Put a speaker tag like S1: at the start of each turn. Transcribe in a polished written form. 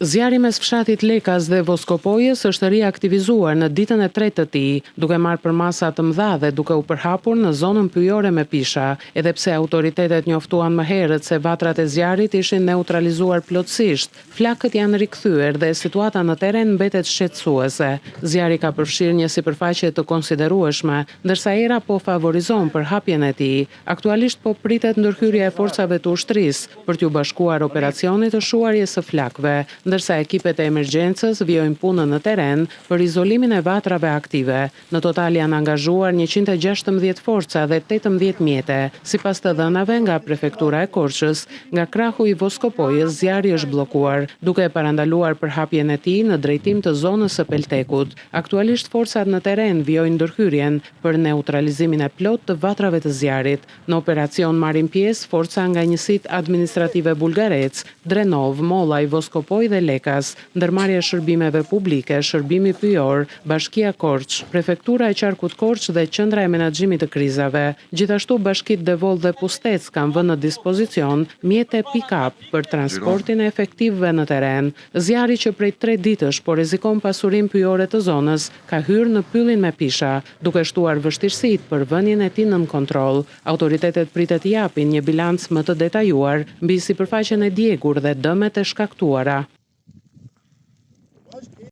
S1: Zjarri mes fshatit Lekas dhe Voskopojës është riaktivizuar në ditën e tretë të tij, duke marrë përmasa të mëdha dhe duke u përhapur në zonën pyjore me pisha. Edhe pse autoritetet njoftuan më herët se vatrat e zjarrit ishin neutralizuar plotësisht, flakët janë rikthyer dhe situata në terren mbetet shqetësuese. Zjarri ka përfshirë një sipërfaqe të konsiderueshme, ndërsa era po favorizon përhapjen e tij. Aktualisht po pritet ndërhyrja e forcave të ushtrisë për t'iu bashkuar operacionit të shuarjes së flakëve, ndërsa ekipet e emergjencës vijojnë punën në terren për izolimin e vatrave aktive. Në total janë angazhuar 116 forca dhe 18 mjete. Sipas të dhënave nga Prefektura e Korçës, nga krahu i Voskopojës zjarri është bllokuar, duke parandaluar përhapjen e tij në drejtim të zonës së Peltekut. Aktualisht forcat në terren vijojnë ndërhyrjen për neutralizimin e plotë të vatrave të zjarrit. Në operacion marrin pjesë forca nga njësitë administrative Bulgarec, Drenovë, Mollaj, Voskopojë dhe Lekas, Ndërmarrja e Shërbimeve Publike, Shërbimi Pyjor, Bashkia Korçë, Prefektura e Qarkut Korçë dhe Qendra e Menaxhimit të Krizave. Gjithashtu bashkitë Devoll dhe Pustec kanë vënë në dispozicion mjete pick-up për transportin e efektivëve në terren. Zjarri që prej tre ditësh po rrezikon pasurinë pyjore të zonës, ka hyrë në pyllin me pisha, duke shtuar vështirësitë për vënien e tij nën kontroll. Autoritetet pritet të japin një bilanc më të detajuar mbi sipërfaqen e djegur dhe dëmet e shkaktuara.